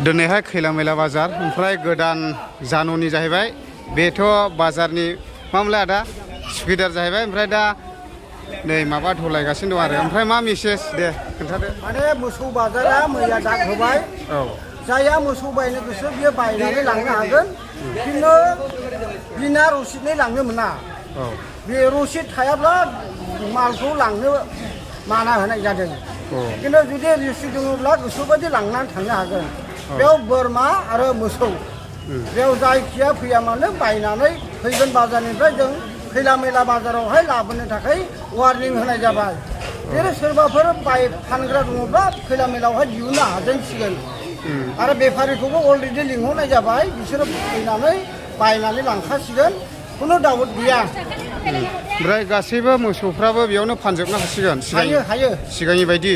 दिनैहाय खैला मैला बाजार ओमफ्राय गोदान जानुनि जाहैबाय बेथ' बाजारनि मामोनलाय आदा सुकिदार जाहैबाय ओमफ्राय दा नै माबा ढलायगासिनो दं आरो ओमफ्राय मा मेसेज दे खोन्थादो माने मोसौ बाजारा मैया दाग होबाय औ जायहा मोसौ बायनो गोसो बियो बायनानै लांनो हागोन खिन्थु बिना रसिदनै लांनो मोना औ बे रसिद थायाब्ला मालखौ लांनो माना होनाय जादों औ खिन्थु जुदि रसिद दङब्ला गोसोबायदि लांनानै थांनो हागोन बेयाव बोरमा आरो मोसौ बेयाव जायखिया फैया मानो बायनानै फैगोन बाजारनिफ्राय जों खैला मैला बाजारावहाय लाबोनो थाखाय वार्निं होनाय जाबाय जेरै सोरबाफोर फानग्रा दङब्ला खैला मैलायावहाय दिहुननो हाजेनसिगोन आरो बेफारिखौबो अलरेडि लिंहरनाय जाबाय बिसोरो फैनानै बायनानै लांखासिगोन खुनु डाउट गैया ओमफ्राय गासैबो मोसौफ्राबो बेयावनो फानजोबनो हासिगोन हायो सिगांनि बायदि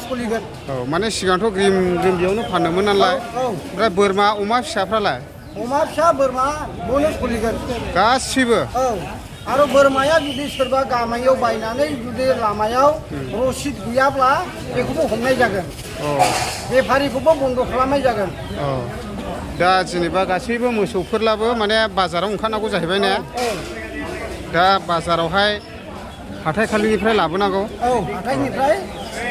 सोलिगोन औ माने सिगांथ' ग्रिम ग्रिम बेयावनो फानोमोन नालाय ओमफ्राय बोरमा अमा फिसाफ्रालाय अमा फिसा बोरमा बेयावनो सोलिगोन गासिबो औ आरो बोरमाया जुदि सोरबा गामायाव बायनानै जुदि लामायाव रसिद गैयाब्ला बेखौबो हमनाय जागोन बेफारिखौबो बन्द' खालामनाय जागोन दा जेनेबा गासैबो मोसौफोरलाबो माने बाजाराव ओंखारनांगौ जाहैबाय ने दा बाजारावहाय हाथाय खालिनिफ्राय लाबोनांगौ हाथायनिफ्राय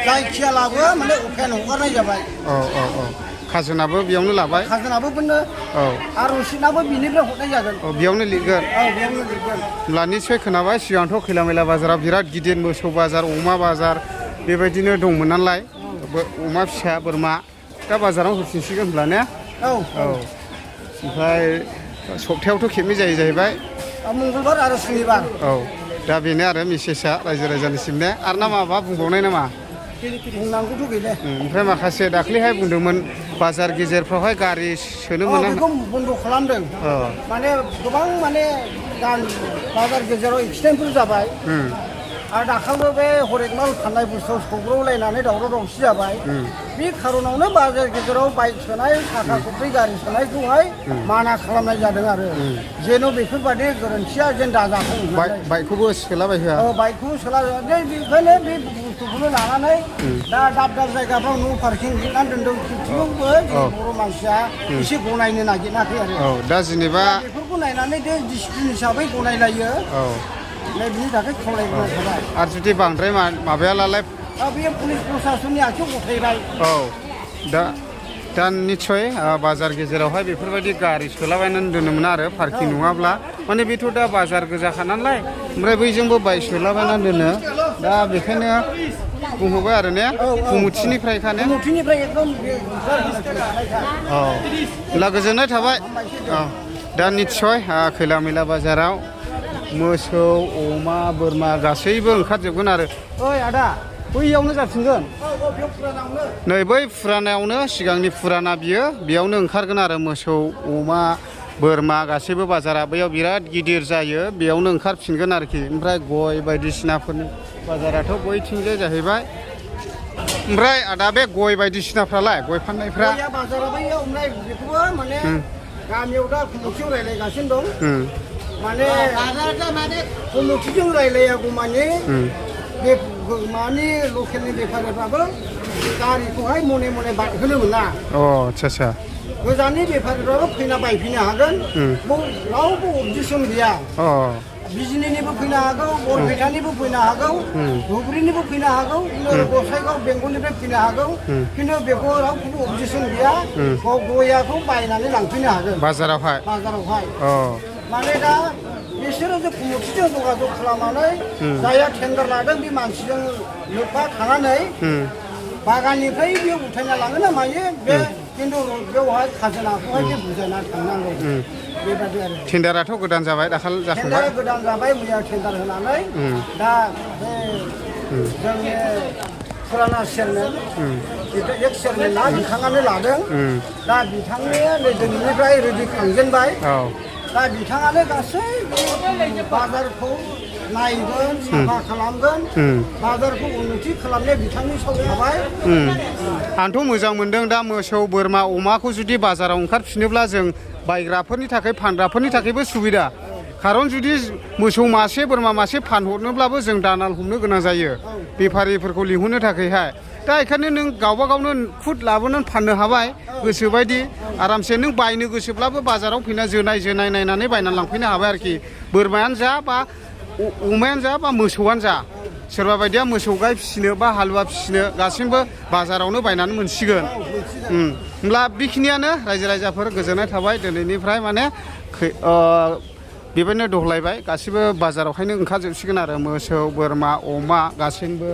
जायखिया लाबोआ माने अफेन हगारनाय जाबाय औ खाजोनाबो बेयावनो लाबाय खाजोनाबो बिनो आरो रसिदनाबो बिनिफ्राय हरनाय जागोन बेयावनो लिरगोन बेयावनो लिरगोन होमब्ला निस्सय खोनाबाय सिगांथ' खैला मैला बाजाराव बिराद गिदिर मोसौ बाजार अमा बाजार बेबायदिनो दंमोन नालाय अमा फिसा बोरमा दा बाजाराव होफिनसिगोन होनब्ला ने औ ओमफ्राय सप्तायावथ' खेबनै जायो जाहैबाय मंगलबार आरो सुनिबार औ दा बेनो आरो मेसेजआ रायजो राजानिसिम ने आरो ना माबा बुंबावनाय नामा बुंनांगौथ' गैला ओमफ्राय माखासे दाख्लैहाय बुंदोंमोन बाजार गेजेरफ्रावहाय गारि सोनो मोना बेखौ बन्द' खालामदों माने गोबां माने बाजार गेजेराव एक्सिडेन्टफोर जाबाय आरो दाखालिबो बे हरेकमाल फाननाय बुस्थुआव सौग्रावलायनानै दावराव दावसि जाबाय बे खार'नावनो बाजार गेजेराव बाइक सोनाय साखा खब्रै गारि सोनायखौहाय माना खालामनाय जादों आरो जेन' बेफोरबायदि गोरोन्थिया जेन दाजाथों बाइकखौबो सोलाबायहोआ बाइकखौबो सोलाबाय बेखायनो बे बुस्थुखौनो लानानै दा दाब दाब जायगाफ्राव न' पार्किं लिरनानै दोनदों थेवबो बर' मानसिया एसे गनायनो नागिराखै आरो दा जेनेबा बेफोरखौ नायनानै दे डिसिप्लिन हिसाबै गनायलायो बिनि थाखाय खावलायनाय थाबाय आरो जुदि बांद्राय माबायालाय बेयो पुलिस प्रसासननि आथिं गथायबाय दा निस्सय बाजार गेजेरावहाय बेफोरबायदि गारि सोलाबायनानै दोननो मोना आरो पार्किं नङाब्ला माने बेथ' दा बाजार गोजाखा नालाय ओमफ्राय बैजोंबो बाइक सोलाबायनानै दोनो दा बेखायनो बुंहरबाय आरो ने कमिटिनिफ्रायखा ने एकदम ला गोजोननाय थाबाय दा निस्सय खैला मैला बाजाराव मोसौ अमा बोरमा गासैबो ओंखारजोबगोन आरो ओइ आदा बैयावनो जाफिनगोन नै बै फुरानायावनो सिगांनि फुराना बियो बेयावनो ओंखारगोन आरो मोसौ अमा बोरमा गासैबो बाजारा बैयाव बिराद गिदिर जायो बेयावनो ओंखारफिनगोन आरोखि ओमफ्राय गय बायदिसिनाफोरनि बाजाराथ' बैथिंजाय जाहैबाय ओमफ्राय आदा बे गय बायदिसिनाफ्रालाय गय फाननायफ्रा बाजारा बैयाव ओमफ्राय बेखौबो माने गामियाव दा कमिटियाव रायज्लायगासिनो दं माने कमिटिजों रायज्लायागौ माने माने लकेलनि बेफारिफ्राबो गारिखौहाय मने मने बायहोनो मोना आच्छा गोजाननि बेफारिफ्राबो फैना बायफैनो हागोन रावबो अबजेक्सन गैया बिजनिनिबो फैनो हागौ बरपेटानिबो फैनो हागौ धुबुरीनिबो फैनो हागौ गसाइगाव बेंगलनिफ्राय फैनो हागौ खिन्थु बेखौ रावखौबो अबजेक्सन गैया गयाखौ बायनानै लांफैनो हागोन बाजारावहाय माने दा बिसोरो जे कमिटिजों जगाजग खालामनानै जायहा टेन्डार लादों बे मानसिजों लोब्बा थानानै बागाननिफ्राय बेयो उठायना लाङो ना मायो बे खिन्थु बेवहाय खाजोनाखौहाय बे बुजायना थांनांगौ बेबायदि आरो टेन्डाराथ' गोदान जाबाय दाखालि जाखांबाय गोदान जाबाय मैया टेन्डार होनानै दा बे जोंनि फुराना चेयारमेन एक्स चेयारमेना बिथाङानो लादों दा बिथांनि दिनैनिफ्राय रेडि खांजेनबाय दा बिथाङानो गासै बाजारखौ नायगोन साफा खालामगोन बाजारखौ उन्नति खालामनाया बिथांनि सायाव थाबाय आंथ' मोजां मोनदों दा मोसौ बोरमा अमाखौ जुदि बाजाराव ओंखारफिनोब्ला जों बायग्राफोरनि थाखाय फानग्राफोरनि थाखायबो सुबिदा खारन जुदि मोसौ मासे बोरमा मासे फानहरनोब्लाबो जों दानाल हमनो गोनां जायो बेफारिफोरखौ लिंहरनो थाखायहाय दा बेखायनो नों गावबा गावनो खुद लाबोनानै फाननो हाबाय गोसोबायदि आरामसे नों बायनो गोसोब्लाबो बाजाराव फैना जोनाय नायनानै बायनानै लांफैनो हाबाय आरोखि बोरमायानो जा बा अमायानो जा बा मोसौआनो जा सोरबा बायदिया मोसौ गाय फिसिनो बा हालुवा फिसिनो गासिबो बाजारावनो बायनानै मोनसिगोन होमब्ला बेखिनियानो रायजो राजाफोर गोजोननाय थाबाय दिनैनिफ्राय माने बेबायदिनो दहलायबाय गासिबो बाजारावहायनो ओंखारजोबसिगोन आरो मोसौ बोरमा अमा गासैबो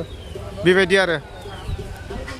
बेबायदि आरो